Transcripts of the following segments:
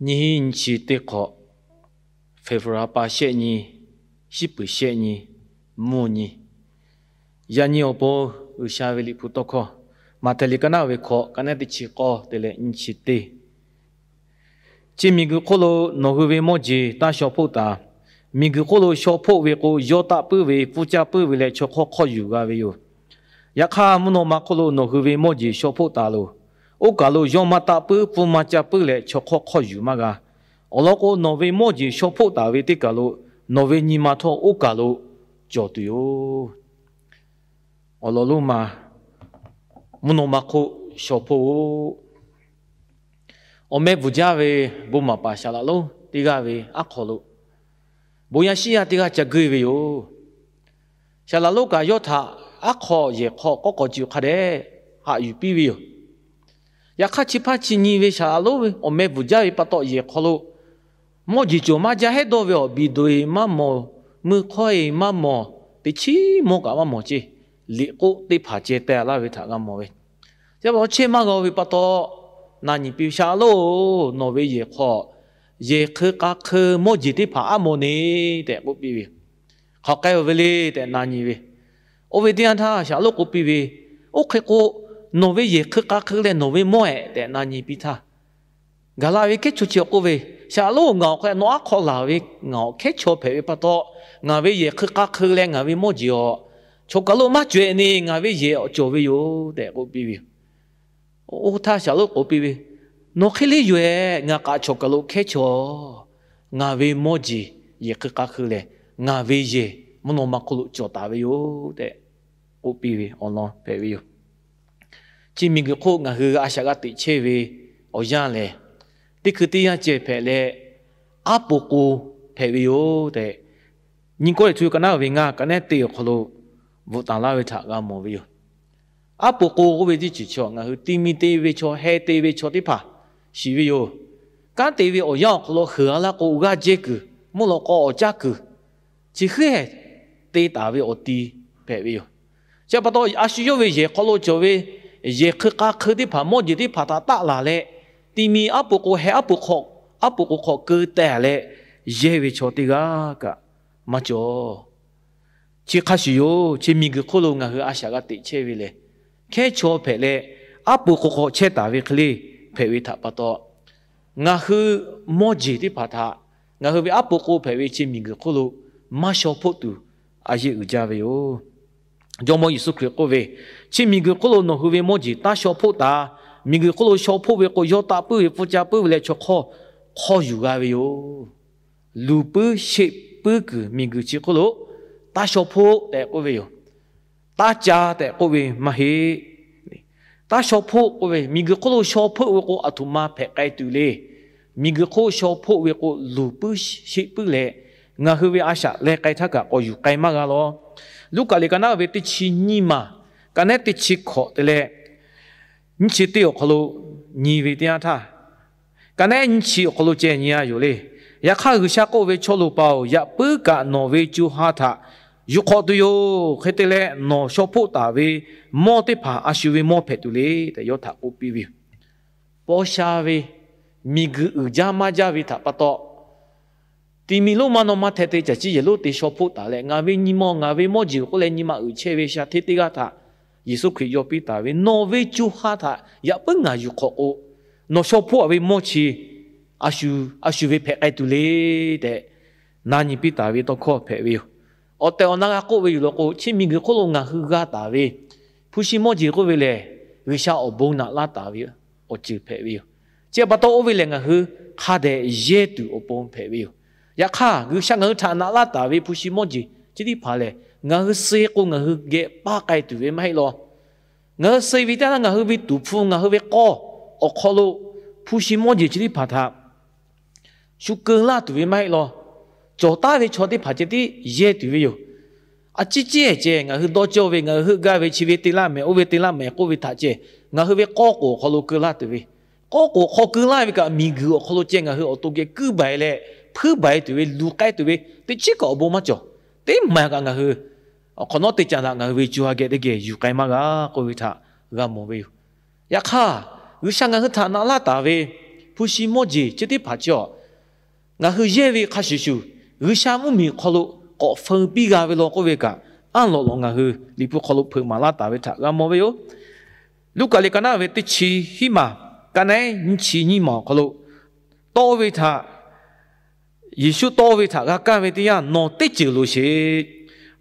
Nyiˇ hinˉ nyiˇ chi teˇ hk'awꞈ, February pa shehˆ nyi, shiˉ puiˍ shehˆ nyi, mvuhˇ nyi. Yaꞈ nyi awˬ pon G'uiˬsha ve Liꞈ hpu tawˇ hkawˇ, Maꞈhtehˍ liꞈ ka naˉ ve hkawꞈ, ka naˉ teˇ chi k'awˇ te leh nyiˇ chi teˇ. Chi miˬguiˬ hk'oˆ lo nawˬ hui ve mawˇ jeˬ taˇ shaw hpoˆ taˍ. Miˬguiˬ hk'oˆ lo shaw hpoˆ ve k'o, yawˇ taˆ puiˉ ve, pfuhˇ caˇ puiˉ ve leh chaw hk'awˇ hk'awˇ yuˬ g'a ve yoˬ. Yaꞈ hk'aˇ, mvuhˇ naw ma hk'oˆ lo nawˬ hui ve mawˇ jeˬ shaw hpoˆ taˍ loˬ. Oˇ kaˬ lo yawˇ maˇ taˆ puiˉ, pfuhˇ maˇ caˇ puiˉ leh chaw hk'awˇ hk'awˇ yuˬ maˇ g'a. Awˬ lawn k'o, nawˬ ve mawˇ jeˬ shaw hpoˆ taˍ ve teˇ kaˬ lo nawˬ ve nyi ma htawˇ oˇ kaˬ lo cawˬ tuˬ yoˬ. Awˬ lawn lonˉ ma mvuhˇ naw ma hk'oˆ shaw hpoˆ-oˬ. Awˬ meh bvuhˬ jaˇ ve bon maˍ paˍ Saˍ laꞈ lonˉ teˇ g'aˇ ve aˉ hk'aw lo, bon yaˇ shiˉ yaˇ teˇ g'aˇ ca guˇ ve yoˬ. Saˍ laꞈ lonˉ kaꞈ yawˇ htaꞈ aˉ hk'aw yehˬ hk'aw k'awˉ k'aw ci hk'a dehꞈ haꞈ yuˬ piˇ ve yoˬ. Yaꞈ hk'aˇ, chi hpaˇ chi nyi ve Saˍ laꞈ lonˉ ve awˬ meh bvuhˬ jaˇ ve pa taw, yehˬ hk'aw lo mawˇ jeˬ cawˬ maˇ jaˇ hehˉ dawˇ ve awˬ biˬ doꞈ-e maˇ mawˬ, meuˇ hk'awehˇ-e maˇ mawˬ, teꞈ chiˉ mawˇ kaꞈ maˇ mawˬ ceˇ. Liꞈ k'oˆ teˇ hpaˍ ceh teh laˇ ve htaꞈ g'a mawˬ ve. Chi pa taw chehˇ maˇ g'a ve pa taw, na nyi piˇ ve, Saˍ laꞈ lonˉ-oˬ, nawˬ ve yehˬ hk'aw yehˬ hk'eu k'a hk'eu mawˇ jeˬ teˇ hpaˍ aˉ mawˬ neˬ tehꞈ k'oˆ piˇ ve yoˬ. Hk'aˬ k'ai-oˬ ve le tehꞈ na nyi ve. Oˇ ve teˇ yanˇ htaˇ Saˍ laꞈ lonˉ k'oˆ piˇ ve, Oˇ hk'e k'o, nawˬ ve yehˬ hk'eu k'a hk'eu leh nawˬ ve mawˇ-ehˍ tehꞈ na nyi piˇ htaˇ, gaˬ la ve hkehˉ chaw chi k'oˆ ve, Saˍ laꞈ lonˉ, ngaˬ awˬ hk'aw nawˬ aˉ hk'aw laˬ ve ngaˬ awˬ hkehˉ chaw hpehꞈ ve pa taw, ngaˬ ve yehˬ hk'eu k'a hk'eu leh ngaˬ ve mawˇ jeˬ awˬ chaw kaˬ lo maˇ cawehꞈ neˬ, ngaˬ ve yehˬ awˬ cawˬ ve yoˬ tehꞈ k'oˆ piˇ ve yoˬ. Oˇ htaˇ Saˍ laꞈ lonˉ k'oˆ piˇ ve, Nawˬ hk'e le yoˬ-ehˍ, ngaˬ k'aꞈ chaw kaˬ lo hkehˉ chaw, ngaˬ ve mawˇ jeˬ yehˬ hk'eu k'a hk'eu lehˬ, ngaˬ ve yehˬ mvuhˇ naw ma hk'oˆ lo cawˬ taˍ ve yoˬ tehꞈ k'oˆ piˇ ve awˬ lawn hpehꞈ ve yoˬ. Chi miˬguiˬ hk'oˆ ngaˬ hui a shaꞈ g'a teꞈ chehˇ ve awˬ yanˇ lehˬ, teˇ hkui teˇ yanˇ ceh hpehꞈ leh, aˉ po k'o hpehꞈ ve yoˬ tehꞈ, nyi kawˇ lehˬ htu ka naˉ ve ngaˇ ka naˉ te awˬ hk'aw lo bvuhꞈ taˍ laˇ ve htaꞈ g'a mawˬ ve yoˬ. Aˉ po k'o k'oˆ ve teˇ ceuˬ chi ngaˬ hui ti mi te ve chaw, heh te ve chaw teˇ hpaˍ shiˍ ve yoˬ. Kanˉ te ve awˬ yanˇ awˬ hk'aw lo heuˬ a laˇ k'o, g'aˇ jehˇ kuiˬ, mvuhˇ lawꞈ k'aw awˬ caˇ kuiˬ, chi heuˉ te taˍ ve awˬ ti hpehꞈ ve yoˬ. Chi pa taw, a shu yawˇ ve yehˬ hk'aw lo cawˬ ve yehˬ hk'eu k'a hk'eu teˇ hpaˍ, mawˇ jeˬ teˇ hpaˍ htaꞈ taˆ laˬ leh, ti mi aˉ po k'o, heh aˉ po hk'aw, aˉ po k'o hk'aw keu teh leh yehˇ ve chaw teˇ g'aˇ kaꞈ maˇ cawˬ. Chi hk'a shuˍ yoˬ. Chi miˬguiˬ hk'oˆ lo ngaˬ hui a shaꞈ g'a teꞈ chehˇ ve lehˬ, hkehˉ chaw hpehꞈ leh, aˉ po k'o hk'aw chehˇ taˍ ve hk'e le hpehꞈ ve htaꞈ pa taw, ngaˬ hui mawˇ jeˬ teˇ hpaˍ htaꞈ ngaˬ hui ve aˉ po k'o hpehꞈ ve chi miˬguiˬ hk'oˆ lo maˇ shaw hpoˆ tuˬ a yeˇ uiˍ jaˇ ve yoˬ. Jawˇmawˇ Yeˍsuˆ Hkriꞈ k'oˆ ve, Chi miˬguiˬ hk'oˆ lo nawˬ hui ve mawˇ jeˬ taˇ shaw hpoˆ taˍ. Miˬguiˬ hk'oˆ lo shaw hpoˆ ve k'o, yawˇ taˆ puiˉ ve, pfuhˇ caˇ puiˉ ve leh chaw hk'awˇ hk'awˇ yuˬ g'a ve yoˬ. Luˬ puiˉ sheˆ puiˉ kuiˬ miˬguiˬ chi hk'oˆ lo taˇ shaw hpoˆ tehꞈ k'oˆ ve yoˬ. Taˇ ca tehꞈ k'oˆ ve maˇ heˆ. Taˇ shaw hpoˆ k'oˆ ve, miˬguiˬ hk'oˆ lo shaw hpoˆ ve k'o, aˬ htoꞈ ma hpehꞈ k'ai tuˬ le. Miˬguiˬ hk'oˆ shaw hpoˆ ve k'o, luˬ puiˉ sheˆ puiˉ leh ngaˬ hui ve a shaꞈ leh k'ai htaˇ kaꞈ k'awꞈ yuˬ k'ai maˇ g'a law. Luˉkaꞈ liꞈ ka naˉ ve teˇ chi nyiˇ maˬ, ka naˉ teˇ chi hkawꞈ te leh nyiˇ chi teˇ awˬ hk'aw lo nyi ve teˇ yanˇ htaˇ, ka naˉ nyiˇ chi awˬ hk'aw lo ceh nyi a yoˬ le. Yaꞈ hk'aˇ, G'uiˬsha k'oˆ ve, Chaw loˍ paˍ-oˬ, yaꞈ puiˉ kaꞈ nawˬ ve co ha htaꞈ yuˬ hk'awꞈ tuˬ yoˬ. Hk'e te leh, nawˬ shaw hpoˆ taˍ ve mawˇ teˇ hpaˍ a shu ve mawˇ hpehꞈ tuˬ le tehꞈ yawˇ htaꞈ k'oˆ piˇ ve yoˬ. Paw sha ve miˬguiˬ uiˍ jaˇ maˇ jaˇ ve htaꞈ pa taw, ti mi lonˉ maˇ naw maˇ hteh te caˬ ciˇ yehˬ lonˉ te shaw hpoˆ taˍ leh, ngaˬ ve nyi ma, ngaˬ ve mawˇ jeˬ k'oˆ leh nyi ma uiˍ chehˇ ve sha hteˇ teˇ g'aˇ htaꞈ Yeˍsuˆ Hkriꞈ yawˇ piˇ taˍ ve, Nawˬ ve co ha htaꞈ yaꞈ puiˉ ngaˬ yuˬ hk'awꞈ k'o, nawˬ shaw hpoˆ a ve mawˇ chi a shu, a shu ve hpehꞈ k'ai tuˬ le tehꞈ na nyi piˇ taˍ ve tawˇ hkawˇ hpehꞈ ve yoˬ. Awˬ tehˬ awˬ na g'a k'oˆ ve yoˬ law k'o, chi miˬguiˬ hk'oˆ lo ngaˬ hui g'a taˍ ve hpu shi mawˇ jeˬ k'oˆ ve lehˬ, G'uiˬsha awˬ bon naꞈ laˇ taˍ ve awˬ ceuˬ hpehꞈ ve yoˬ. Chi pa taw, oˇ ve lehˬ ngaˬ hui hk'a dehꞈ yehˇ tuˬ awˬ pon hpehꞈ ve yoˬ. Yaꞈ hk'aˇ, G'uiˬsha ngaˬ hui htaꞈ naꞈ laˇ taˍ ve hpu shi mawˇ jeˬ chi teˇ hpaˍ lehˬ, ngaˬ hui suh k'o ngaˬ hui geh paˇ k'ai tuˬ ve maˇ heˆ law. Ngaˬ hui suh ve teˇ yanˇ, ngaˬ hui ve tuˍ hpfuh, ngaˬ hui ve k'awˇ awˬ hk'aw lo hpu shi mawˇ jeˬ chi teˇ hpaˍ htaꞈ shu keu laˇ tuˬ ve maˇ heˆ law. Cawˬ taˉ ve chaw teˇ hpaˍ ceh tiˉ yehˇ tuˬ ve yoˬ. A ciˉ ciˉ ceh ngaˬ hui dawˇ cawˇ ve, ngaˬ hui heuˆ gaˇ ve, chi ve te laˇ mehˍ, oˇ ve te laˇ mehˍ k'oˆ ve htaꞈ ceh, ngaˬ hui ve k'awˇ k'oˍ awˬ hk'aw lo keu laˇ tuˬ ve, k'awˇ k'oˍ hk'aw keu laˇ ve kaꞈ, miˬguiˬ awˬ hk'aw lo ceh ngaˬ hui awˬ to geh kuiˇ baˬ leh hpuiˉ baˬ tuˬ ve, luˬ k'ai tuˬ ve, teˇ chiˉ kaꞈ awˬ bon maˇ cawˬ. Teˇ maˬ kaꞈ ngaˬ hui awˬ hk'awꞈ nawˉ te caˍ htaꞈ ngaˬ hui ve co ha geh teˇ geh yuˬ k'ai maˇ g'a k'oˆ ve htaꞈ g'a mawˬ ve yoˬ. Yaꞈ hk'aˇ, G'uiˬsha ngaˬ hui htaꞈ naꞈ laˇ taˍ ve hpu shi mawˇ jeˬ chi teˇ hpaˍ chi a, ngaˬ hui yehˇ ve hk'a shuˍ shuˍ, G'uiˬsha mvuhˇmiˬ hk'aw lo k'awꞈ feu piˇ g'a ve law k'oˆ ve kaꞈ, aˉ lawꞈ lawꞈ ngaˬ hui Liꞈ hpu hk'aw lo hpeuꞈ maˍ laˇ taˍ ve htaꞈ g'a mawˬ ve yoˬ. Luˉkaꞈ liꞈ ka naˆ ve teˇ chi hiˉ maˬ, ka naˆ nyiˇ chi nyiˇ maˬ awˬ hk'aw lo tawˇ ve htaꞈ, Yeˍsuˆ tawˇ ve htaꞈ g'a kaˇ ve teˇ yanˇ, nawˬ teˇ ceuˬ loˍ sheˍ.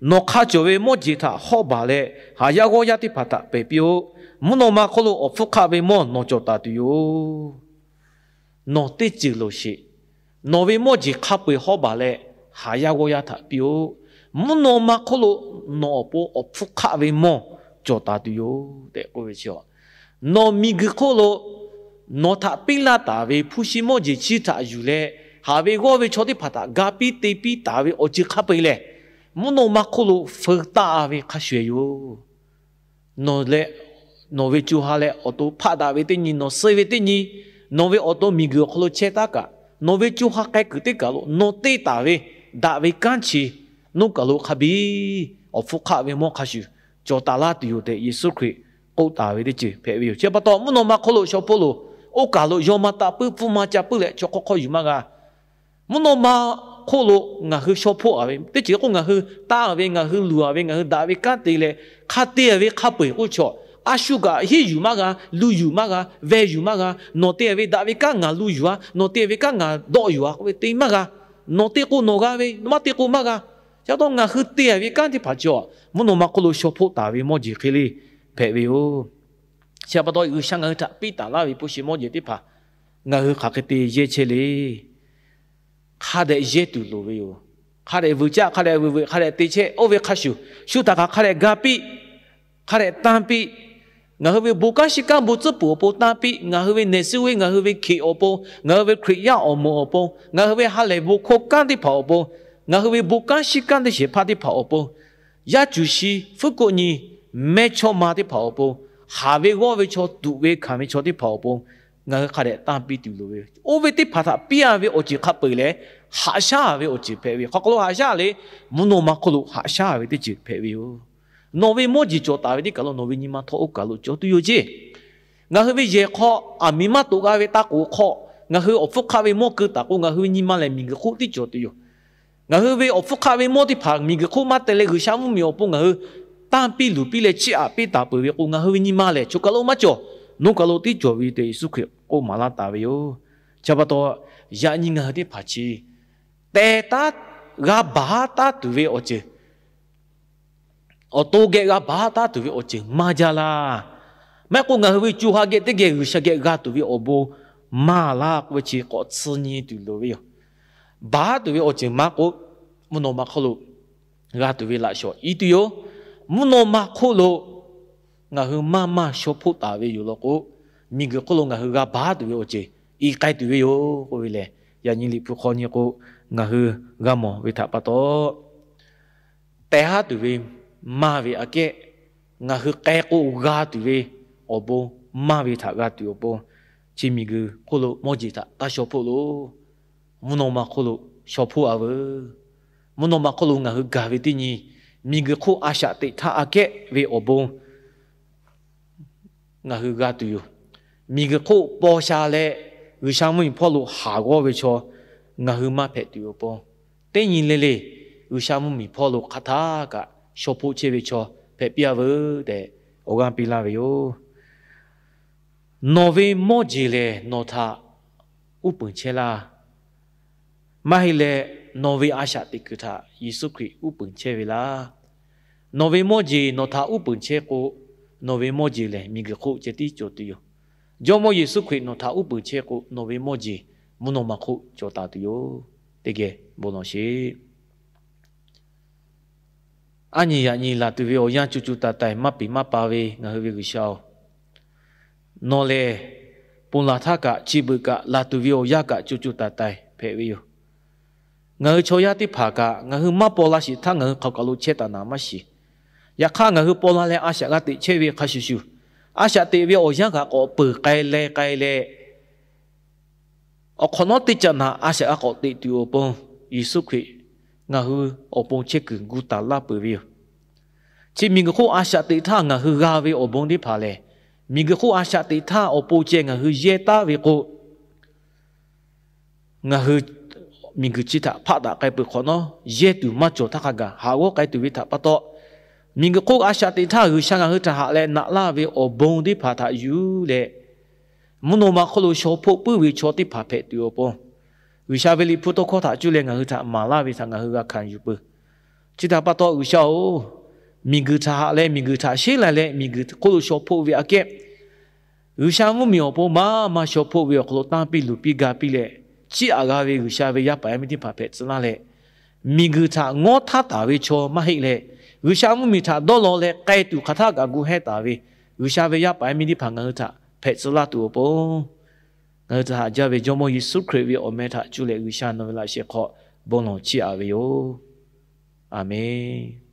Nawˬ hk'a cawˬ ve mawˇ jeˬ htaꞈ hawˉ baˬ leh, haˍ yaˇ g'awˇ yaˇ teˇ hpaˍ htaꞈ pehˬ piˇ-oˆ. Mvuhˇ naw ma hk'oˆ lo awˬ hpfuhˇ hk'aˆ ve mawˇ nawˬ cawˬ taˍ tuˬ yoˬ. Nawˬ teˇ ceuˬ loˍ sheˍ. Nawˬ ve mawˇ jeˬ hk'a peu-eˬ hawˉ baˬ leh, haˍ yaˇ g'awˇ yaˇ htaꞈ piˇ-oˆ. Mvuhˇ naw ma hk'oˆ lo nawˬ awˬ pon awˬ hpfuhˇ hk'aˆ ve mawˇ cawˬ taˍ tuˬ yoˬ tehꞈ k'oˆ ve chi a, nawˬ miˬguiˬ hk'oˆ lo nawˬ htaꞈ piˇ laˇ taˍ ve hpu shi mawˇ jeˬ chi htaꞈ yuˬ leh, haˍ ve g'awˇ ve chaw teˇ hpaˍ htaꞈ ga piˇ te piˇ taˍ ve awˬ ceuˬ hk'a peu-eˬ lehˬ, mvuhˇ naw ma hk'oˆ lo feu taˆ ve hk'a shuˍ yoˬ. Nawˬ leh, nawˬ ve co ha leh awˬ to hpaˆ daꞈ ve teˇ nyi, nawˬ suh ve teˇ nyi, nawˬ ve awˬ to miˬguiˬ awˬ hk'aw lo chehˇ taˉ kaꞈ, nawˬ ve co ha k'ai kuiˬ teˇ kaˬ lo nawˬ te taˍ ve daꞈ ve kanˉ chi, nawˬ kaˬ lo hk'a biˇ awˬ hpfuhˇ hk'aˆ ve mawˇ hk'a shuˍ cawˬ taˍ laˇ tuˬ yoˬ tehꞈ Yeˍsuˆ Hkriꞈ k'oˆ taˍ ve teˇ ceuˬ hpehꞈ ve yoˬ. Chi pa taw, mvuhˇ naw ma hk'oˆ lo shaw hpoˆ loˬ. Oˇ kaˬ lo yaw ma taˆ puiˉ, pfuhˇ ma ca puiˉ leh chaw hk'awˇ hk'awˇ yuˬ maˇ g'a. Mvuhˇ naw ma hk'oˆ lo ngaˬ hui shaw hpoˆ a ve teˇ ceuˬ k'o, ngaˬ hui tanˇ ve, ngaˬ hui luˬ a ve, ngaˬ hui daꞈ ve kanˉ te leh hk'a te ve hk'a peu-eˬ k'oˆ chaw, a shu kaꞈ hiˉ yuˬ maˇ g'a, lu yuˬ maˇ g'a, veh yuˬ maˇ g'a. Nawˬ te ve daꞈ ve kanˉ ngaˬ lu yuˬ a, nawˬ te ve kanˉ ngaˬ dawˆ yuˬ a k'oˆ ve te maˇ g'a. Nawˬ te k'o nawˬ g'a ve, nawˬ maˇ te k'o maˇ g'a. Chi pa taw, ngaˬ hui te ve kanˉ teˇ hpaˍ chi a, mvuhˇ naw ma hk'oˆ lo shaw hpoˆ taˍ ve mawˇ jeˬ hk'e le hpehꞈ ve yoˬ. Chi pa taw, G'uiˬsha ngaˬ hui htaꞈ piˇ taˍ laˇ ve hpu shi mawˇ jeˬ teˇ hpaˍ ngaˬ hui hk'aˬ hk'e te yehˇ chehˇ le. Hk'a dehꞈ yehˇ tuˬ loˍ ve yoˬ. Hk'a dehꞈ vuiˬ caˆ, hk'a dehꞈ vuiˬ vuiˬ, hk'a dehꞈ te chehˇ. Oˇ ve hk'a shuˍ, shu htaꞈ hk'aˬ hk'a dehꞈ ga piˇ, hk'a dehꞈ tanˇ piˇ. Ngaˬ hui ve bon kanˉ shiˉ kanˉ bon tcuhˉ puˍ awˬ pon tanˇ piˇ. Ngaˬ hui ve nehˬ suh ve, ngaˬ hui ve hkeꞈ awˬ pon, ngaˬ hui ve Hkriꞈ yaˇ awˬ moˍ awˬ pon, ngaˬ hui ve ha lehˬ bon hkawˇ kanˉ teˇ hpaˍ awˬ pon, ngaˬ hui ve bon kanˉ shiˉ kanˉ teˇ shehˍ hpaˇ teˇ hpaˍ awˬ pon, yaˇ cuˬ shi, fuˉ koˆ nyi, mehˇ chawˇ ma teˇ hpaˍ awˬ pon, haˍ ve g'awˇ ve chaw, tuꞈ ve hkanˍ ve chaw teˇ hpaˍ awˬ pon, ngaˬ hui hk'a dehꞈ tanˇ piˇ tuˬ loˍ ve. Oˇ ve teˇ hpaˍ htaꞈ piˇ a ve awˬ ceuˬ hk'a peu-eˬ lehˬ, haꞈ shaˉ ve awˬ ceuˬ hpehꞈ ve. Hk'aw hk'aw lo haꞈ shaˉ le, mvuhˇ naw ma hk'oˆ lo haꞈ shaˉ ve teˇ ceuˬ hpehꞈ ve yoˬ. Nawˬ ve mawˇ jeˬ cawˬ taˍ ve teˇ kaˬ lo nawˬ ve nyi ma htawˇ oˇ kaˬ lo cawˬ tuˬ yoˬ ceˇ. Ngaˬ hui ve yehˬ hk'aw aˬ miˍ maˇ toꞈ g'a ve taˇ k'oˍ hk'aw, ngaˬ hui awˬ hpfuhˇ hk'aˆ ve mawˇ keu taˍ k'o, ngaˬ hui ve nyi ma lehˬ miˬguiˬ hk'oˆ tiˉ cawˬ tuˬ yoˬ. Ngaˬ hui ve awˬ hpfuhˇ hk'aˆ ve mawˇ teˇ hpaˍ miˬguiˬ hk'oˆ maˇ teh leh G'uiˬsha mvuhˇmiˬ awˬ pon ngaˬ hui tanˇ piˇ luˬ piˇ leh chiˇ aꞈ piˇ taˍ peuˬ ve k'o, ngaˬ hui ve nyi ma lehˬ choˬ kaˬ lo maˇ cawˬ, nawˬ kaˬ lo tiˉ cawˬ ve tehꞈ Yeˍsuˆ Hkriꞈ k'oˆ maˍ laˇ taˍ ve yoˬ. Chi pa taw, yaꞈ nyi ngaˬ hui teˇ hpaˍ chi teh taˉ g'a baˬ taˉ tuˬ ve awˬ ceuˬ, awˬ to geh g'a baˬ taˉ tuˬ ve awˬ ceuˬ maˇ jaˇ laˇ. Maˇ heˆ k'o, ngaˬ hui ve co ha geh teˇ geh G'uiˬsha geh g'a tuˬ ve awˬ bon maˇ laˇ k'oˆ ve chi k'awꞈ tsuh nyi tuˬ loˍ ve yoˬ. Baˬ tuˬ ve awˬ ceuˬ maˇ k'oˆ, mvuhˇ naw ma hk'oˆ lo g'a tuˬ ve laꞈ shawˍ i tuˬ yoˬ. Mvuhˇ naw ma hk'oˆ lo ngaˬ hui maˇ maˇ shaw hpoˆ taˍ ve yoˬ law k'o, miˬguiˬ hk'oˆ lo ngaˬ hui g'a baˬ tuˬ ve awˬ ceuˬ i k'ai tuˬ ve yoˬ k'oˆ ve lehˬ, yaꞈ nyi Liꞈ hpu hk'aw nyi k'o, ngaˬ hui g'a mawˬ ve htaꞈ pa taw, teh haˉ tuˬ ve maˇ ve aꞈ kehˉ, ngaˬ hui k'ai k'o g'a tuˬ ve awˬ bon maˇ ve htaꞈ g'a tuˬ awˬ pon, chi miˬguiˬ hk'oˆ lo mawˇ jeˬ htaꞈ taˇ shaw hpoˆ loˬ. Mvuhˇ naw ma hk'oˆ lo shaw hpoˆ a veuˬ. Mvuhˇ naw ma hk'oˆ lo ngaˬ hui gaˬ ve teˇ nyi, miˬguiˬ hk'oˆ a shaꞈ teꞈ htaˇ aꞈ kehˉ ve awˬ bon ngaˬ hui g'a tuˬ yoˬ. Miˬguiˬ hk'oˆ paw sha leh G'uiˬsha mvuhˇmiˬ hpawˇ lo haˍ g'awˇ ve chaw ngaˬ hui maˇ hpehꞈ tuˬ awˬ pon, teˇ nyi le le G'uiˬsha mvuhˇmiˬ hpawˇ lo hk'aˬ htaˇ kaꞈ shaw hpoˆ chehˇ ve chaw hpehꞈ piˇ a veuˬ tehꞈ awˬ g'aˇ piˇ laˇ ve yoˬ. Nawˬ ve mawˇ jeˬ lehˬ nawˬ htaꞈ uˉ peunˍ chehˇ laˇ. Maˇ heˆ leh, nawˬ ve a shaꞈ teꞈ kuiˬ htaꞈ Yeˍsuˆ Hkriꞈ uˉ peunˍ chehˇ ve laˇ. Nawˬ ve mawˇ jeˬ nawˬ htaꞈ uˉ peunˍ chehˇ k'o, nawˬ ve mawˇ jeˬ lehˬ miˬguiˬ hk'oˆ ceh tiˉ cawˬ tuˬ yoˬ. Jawˇmawˇ Yeˍsuˆ Hkriꞈ nawˬ htaꞈ uˉ peunˍ chehˇ k'o, nawˬ ve mawˇ jeˬ mvuhˇ naw ma hk'oˆ cawˬ taˍ tuˬ yoˬ. Teˇ geh bon lawˬ sheˍ. Aˉ nyi yaꞈ nyi laˬ tuˬ ve awˬ yanˇ co co taiˍ taiˍ maˇ peˍ maˇ pa ve ngaˬ hui ve G'uiˬsha-oˬ, nawˬ lehˬ ponˬ laˬ htaˇ kaꞈ chi beuꞈ kaꞈ laˬ tuˬ ve awˬ yanˇ kaꞈ co co taiˍ taiˍ hpehꞈ ve yoˬ. Ngaˬ hui chaw yaˇ teˇ hpaˍ kaꞈ ngaˬ hui maˇ paw la sheˍ htaˇ ngaˬ hui hk'aˬ kaˬ lo chehˇ taˍ naˍ maˇ shiˍ. Yaꞈ hk'aˇ, ngaˬ hui paw la leh a shaꞈ g'a teꞈ chehˇ ve hk'a shuˍ shuˍ, a shaꞈ teꞈ ve awˬ yanˇ kaꞈ k'awꞈ peuˬ k'ai leh k'ai leh, awˬ hk'awꞈ nawˉ teˇ caꞈ naꞈ a shaꞈ g'a k'awꞈ teꞈ tuˬ awˬ pon, Yeˍsuˆ Hkriꞈ ngaˬ hui awˬ pon chehˇ kuiˬ gu taˍ laˇ peuˬ ve yoˬ. Chi miˬguiˬ hk'oˆ a shaꞈ teꞈ htaˇ ngaˬ hui g'a ve awˬ bon teˇ hpaˍ lehˬ, miˬguiˬ hk'oˆ a shaꞈ teꞈ htaˇ awˬ pon ceh ngaˬ hui yehˇ taˉ ve k'o, Ngaˬ hui miˬguiˬ chi htaꞈ hpaˆ daꞈ k'ai peuˬ hk'awꞈ nawˉ, yehˇ tuˬ maˇ cawˬ htaˇ hk'a gaˬ haꞈ g'awˇ k'ai tuˬ ve htaꞈ pa taw, miˬguiˬ hk'oˆ a shaꞈ teꞈ htaˇ G'uiˬsha ngaˬ hui htaꞈ haꞈ leh naꞈ laˇ ve awˬ bon teˇ hpaˍ htaꞈ yuˬ leh, mvuhˇ naw ma hk'oˆ lo shaw hpoˆ puiˉ ve chaw teˇ hpaˍ hpehꞈ tuˬ awˬ pon, G'uiˬsha ve Liꞈ hpu tawˇ hkawˇ htaꞈ cuˇ leh ngaˬ hui htaꞈ maˍ laˇ ve htaꞈ ngaˬ hui g'a hkanˍ yuˬ peuˬ. Chi htaꞈ pa taw G'uiˬsha-oˬ, miˬguiˬ htaꞈ haꞈ leh miˬguiˬ htaꞈ sheˉ lai leh miˬguiˬ hk'oˆ lo shaw hpoˆ ve aꞈ kehˉ, G'uiˬsha mvuhˇmiˬ awˬ pon maˇ maˇ shaw hpoˆ ve awˬ hk'aw lo tanˇ piˇ luˬ piˇ ga piˇ leh, chiˇ aꞈ g'a ve G'uiˬsha ve yaˇ paˍ yaˇ miˇ teˇ hpaˍ hpehꞈ tcuh laˇ leh, miˬguiˬ htaꞈ ngawˉ htaˇ taˍ ve chaw maˇ heˆ leh, G'uiˬsha mvuhˇmiˬ htaꞈ dawˇ law leh k'ai tuˬ hk'aˬ htaˇ kaꞈ gu hehˇ taˍ ve G'uiˬsha ve yaˇ paˍ yaˇ miˇ teˇ hpaˍ ngaˬ hui htaꞈ hpehꞈ tcuh laˇ tuˬ awˬ pon, ngaˬ hui htaꞈ haꞈ jaˇ ve Jawˇmawˇ Yeˍsuˆ Hkriꞈ ve awˬ meh htaꞈ cuˇ leh G'uiˬsha nawˬ ve laꞈ sheh hk'aw bon lawˬ chiˇ aꞈ ve yoˬ. A menˬ.